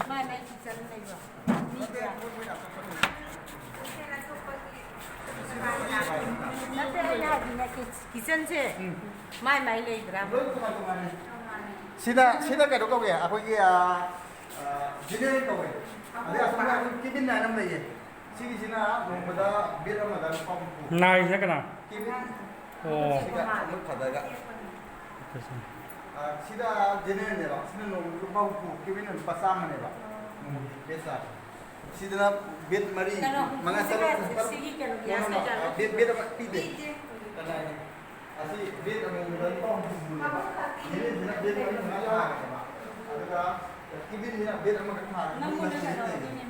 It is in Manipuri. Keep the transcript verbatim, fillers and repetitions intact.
ꯃꯥꯏ ꯃꯥꯏ ꯀꯤꯠꯆꯟ ꯂꯩꯕ꯭ꯔꯣ? ꯃꯤ ꯀꯌꯥ? ꯅꯠꯇꯦ, ꯑꯩꯅ ꯍꯥꯏꯗꯤꯅꯦ, ꯀꯤ-, ꯀꯤꯠꯆꯟꯁꯦ ꯎꯝ꯫ ꯃꯥꯏ ꯃꯥꯏ ꯂꯩꯕ꯭ꯔꯥ? ꯂꯣꯏ ꯇꯣꯉꯥꯟ ꯇꯣꯉꯥꯟꯅꯤ꯫ ꯁꯤꯗ, ꯁꯤꯗ ꯀꯩꯅꯣ ꯀꯧꯋꯦ, ꯑꯩꯈꯣꯏꯒꯤ, ꯑ, ꯑ, ꯖꯦꯅꯦꯔꯦꯜ ꯀꯧꯋꯦ꯫ ꯑꯗꯩ ꯑꯁꯣꯝꯗ ꯑꯩꯈꯣꯏ ꯀꯦꯕꯤꯟ ꯍꯥꯏꯅ ꯑꯃ ꯂꯩꯌꯦ꯫ ꯁꯤꯒꯤꯁꯤꯅ ꯅꯣꯡꯃꯗ ꯕꯦꯗ ꯑꯃꯗ ꯂꯨꯄꯥ ꯍꯨꯝꯐꯨ꯫ ꯅꯥꯏꯁꯤꯅ ꯀꯅꯥ? ꯀꯦꯕꯤꯟ꯫ ꯑꯣ꯫ ꯁꯤꯒ ꯑꯗꯨꯝ ꯊꯥꯗꯔꯒ꯫ ꯑꯠꯆꯥ, ꯑꯠꯆꯥ꯫ ꯑ, ꯁꯤꯗ ꯖꯦꯅꯦꯔꯦꯜꯅꯦꯕ꯫ ꯁꯤꯅ ꯅꯣꯡꯃꯗ ꯂꯨꯄꯥ ꯍꯨꯝꯐꯨ, ꯀꯦꯕꯤꯟꯅ ꯂꯨꯄꯥ ꯆꯥꯝꯃꯅꯦꯕ꯫ ꯅꯣꯡꯃꯒꯤ ꯕꯦꯗ ꯆꯥꯔꯖ꯫ ꯁꯤꯗꯅ ꯕꯦꯗ ꯃꯔꯤ, ꯀꯩꯅꯣ, ꯃꯉꯥ, ꯍꯧꯖꯤꯛ ꯇꯔꯨꯛ, ꯍꯥꯏꯕꯁꯦ ꯇꯔꯨꯛ꯫ ꯁꯤꯒꯤ ꯀꯩꯅꯣꯒꯤ ꯅꯣ, ꯅꯣ, ꯅꯣ꯫ ꯍꯥꯏꯇꯥꯔꯦ꯫ ꯕꯦꯗ, ꯕꯦꯗ ꯑꯃ ꯄꯤꯗꯦ꯫ ꯄꯤꯗꯦ꯫ ꯀꯅꯥꯒꯤ? ꯑꯁꯤ ꯕꯦꯗ ꯑꯃꯃꯝꯗ ꯂꯨꯄꯥ ꯍꯨꯝꯐꯨ ꯍꯨꯝꯐꯨꯅꯦꯕ꯫ ꯖꯦꯅꯦꯔꯦꯜꯁꯤꯅ ꯕꯦꯗ ꯃꯔꯤ ꯃꯉꯥ ꯊꯥꯒꯅꯦꯕ꯫ ꯑꯗꯨꯒ ꯀꯦꯕꯤꯟꯁꯤꯅ ꯕꯦꯗ ꯑꯃꯈꯛ ꯊꯥꯔꯒ ꯅꯪꯉꯣꯟꯗ ꯃꯁꯤꯡ ꯀꯩꯅꯣ ꯂꯩꯅꯦ꯫ ꯇꯧꯗꯣꯏꯅꯦ꯫